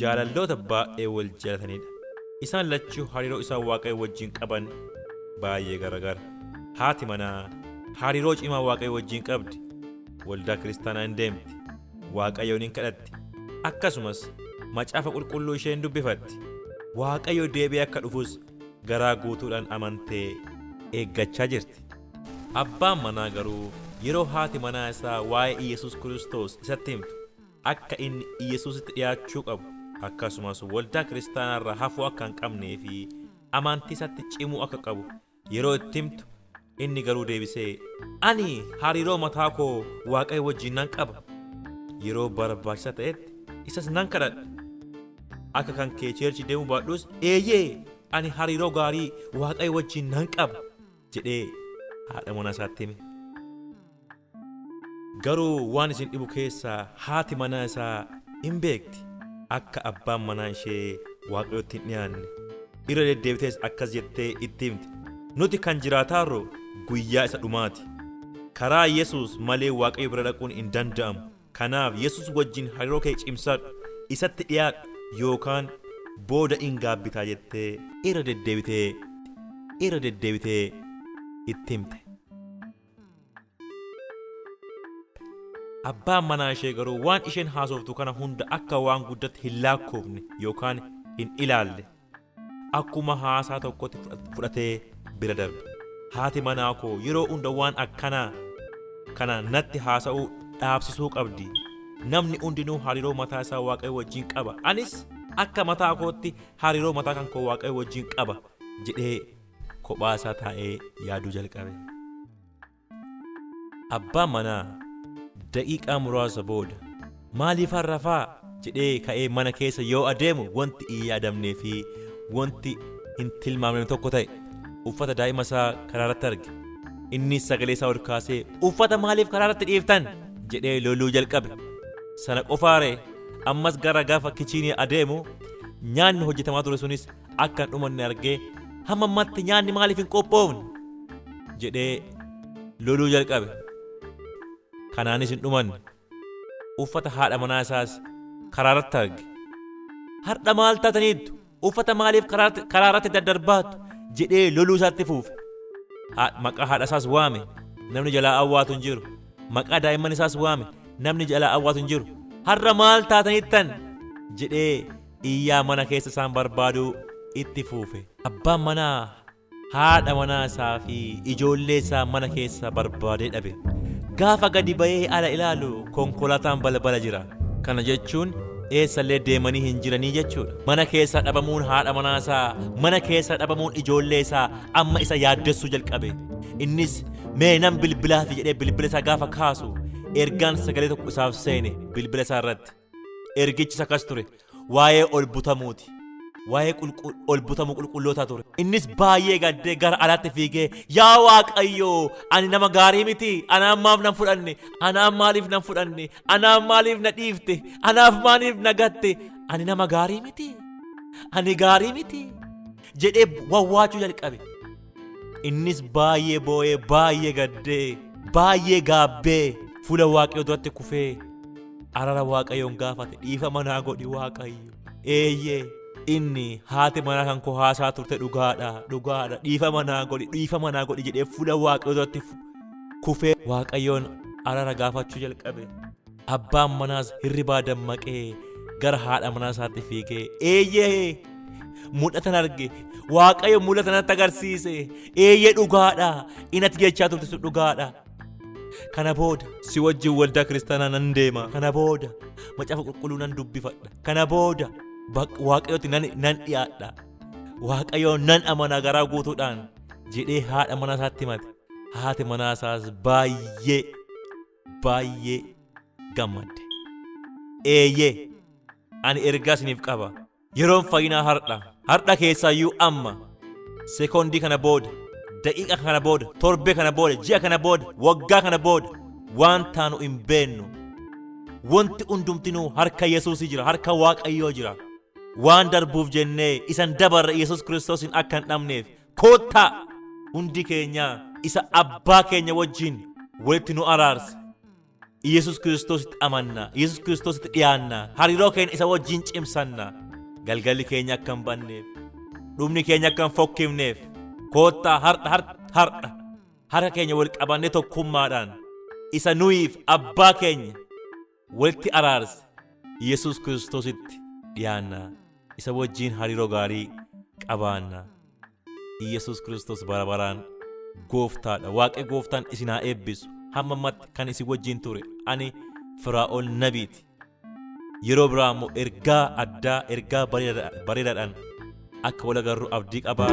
Jaalalloota baay'ee wal jaalatanidha. Isaan lachuu hariiroo isaan Waaqayyo wajjin qaban baay'ee garagara. Haati manaa hariiroo cimaa Waaqayyo wajjin qabdi. Waldaa kiristaanaa hin deemti. Waaqayyoon hin kadhatti. Akkasumas macaafa qulqulluu isheen dubbifatti. Waaqayyo deebi'ee akka dhufus garaa guutuudhaan amantee eeggachaa jirti. Abbaan manaa garuu yeroo haati manaa isaa waa'ee Iyyasuus Kiristoos isatti himtu akka inni Iyyasuusitti dhiyaachuu qabu akkasumas waldaa kiristaanaa irraa hafuu akka hin qabnee fi amantii isaatti cimuu akka qabu yeroo itti himtu inni garuu deebisee ani hariiroo mataa koo Waaqayyo wajjin nan qaba. Yeroo barbaachisaa ta'etti isas nan kadhadha. Akka kan kee church deemuu baadhus eeyyee ani hariiroo gaarii Waaqayyo wajjin nan qaba jedhee haadha manaa isaatti hime. Garuu waan isin dhibu keessaa haati manaa isaa hin beekti akka abbaan manaa ishee Waaqayyotti hin dhiyaanne. Irra deddeebitees akkas jettee itti himte. Nuti kan jiraataarru guyyaa isa dhumaati. Karaa Yesuus malee Waaqayyo bira dhaquun hin danda'amu. Kanaaf Yesuus wajjin hariiroo kee cimsadhu, isatti dhiyaadhu yookaan booda in gaabbitaa jettee irra deddeebitee irra deddeebitee itti himte. Abbaan manaa ishee garuu waan isheen haasoftu kana hunda akka waan guddatti hin laakkoofne yookaan hin ilaalle. Akkuma haasaa tokkotti fudhatee bira darbe. Haati manaa koo yeroo hunda waan akkanaa kana natti haasa'uu dhaabsisuu qabdi. Namni hundinuu hariiroo mataa isaa Waaqayyo wajjin qaba. Anis akka mataa kootti hariiroo mataa kan koo Waaqayyo wajjin qaba jedhee kophaa isaa taa'ee yaaduu jalqabe. Abbaan manaa daqiiqaa muraasa booda maaliifan rafaa jedhee ka'ee mana keessa yoo adeemu wanti hin yaadamnee fi wanti hin tilmaamne tokko ta'e. Uffata daa'ima isaa karaa irratti arge. Innis sagalee isaa ol kaasee uffata maaliif karaa irratti dhiiftan jedhee loluu jalqabe. Sana qofaaree ammas gara gaafa kichiinii adeemu nyaanni hojjetamaa ture sunis akka hin dhumanne argee hamma ammatti nyaanni maaliif hin qophoofne jedhee loluu jalqabe. Kanaanis hin dhumanne. Uffata haadha manaa isaas karaa irratti arge. Har'a maal taataniittu? Uffata maaliif karaa irratti daddarbaattu? Jedhee loluu isaatti fuufe. Maqaa haadha isaas waame. Namni jalaa awwaatu hin jiru. Maqaa daa'imman isaas waame. Namni jalaa awwaatu hin jiru. Har'a maal taataniittan? Jedhee iyyaa mana keessa isaan barbaaduu itti fuufe. Abbaan manaa haadha manaa isaa fi ijoollee isaa mana keessa barbaadee dhabe. Gaafa gadi ba'ee ala ilaalu konkolaataan balbala jira. Kana jechuun eessallee deemanii hin jiranii jechuudha. Mana keessa dhabamuun haadha manaa isaa, mana keessa dhabamuun ijoollee isaa amma isa yaaddessuu jalqabe. Innis mee nan bilbilaafi jedhee bilbila isaa gaafa kaasu ergaan sagalee tokko isaaf seene bilbila isaa irratti. Ergichis akkas ture. Waa'ee ol butamuuti. Waa'ee ol butamuu qulqullootaa ture. Innis baay'ee gaddee gara alaatti fiigee yaa Waaqayyoo ani nama gaarii miti anaaf maaf nan fudhanne anaaf maaliif nan fudhanne anaaf maaliif na dhiifte anaaf maaliif na gatte ani nama gaarii miti ani gaarii miti jedhee wawwaachuu jalqabe. Innis baay'ee boo'ee baay'ee gaddee baay'ee gaabbee fuula Waaqayyoo duratti kufee arara Waaqayyoon gaafate dhiifama naa godhi Waaqayyo. Eeyyee inni haati manaa kan koo haasaa turte dhugaadha dhugaadha dhiifama naa godhi dhiifama naa godhi jedhee fuula Waaqayyoo duratti kufee Waaqayyoon arara gaafachuu jalqabe. Abbaan manaas hirribaa dammaqee gara haadha manaa isaatti fiigee eeyyee mul'atan arge Waaqayyo mul'ata natti agarsiise eeyyee dhugaadha inni ati jechaa turte sun dhugaadha. Kana booda si wajjin waldaa kiristaanaa nan deema. Kana booda macaafa qulqulluu nan dubbifadha. Kana booda Waaqayyotti nan dhiyaadha. Waaqayyoon nan amana garaa guutuudhaan jedhee haadha manaa isaatti himate. Haati manaa isaas baay'ee baay'ee gammadde. Eeyyee ani ergaa isiniif qaba. Yeroon fayyinaa har'a. Har'a keessaayyuu amma. Sekoondii kana booda, daqiiqa kana booda, torbee kana booda, ji'a kana booda, waggaa kana booda waan taanu hin beennu. Wanti hundumtinuu harka Yesuusii jira, harka Waaqayyoo jira. Waan darbuuf jennee isan dabarre Yesuus Kiristoosiin akka hin dhabneef koottaa hundi keenya isa abbaa keenya wajjin walitti nu araarse. Yesus Kiristoositti amanna. Yesus Kiristoositti dhiyaanna. Hariiroo keenya isa wajjin cimsanna. Galgalli keenya akka hin banneef, dhumni keenya akka hin fokkifneef, koottaa har'a har'a harka keenya wal qabannee tokkummaadhaan isa nuyiif abbaa keenya walitti araarse Yesus Kiristoositti dhiyaanna. Isa wajjin hariiroo gaarii qabaanna. Yesus Kiristoos bara baraan gooftaadha. Waaqni gooftaan isin haa eebbisu. Hamma ammatti kan isin wajjin ture ani Firaa'ol Nabiiti. Yeroo biraa immoo ergaa addaa, ergaa bareedaadhaan akka wal agarru abdii qabaa.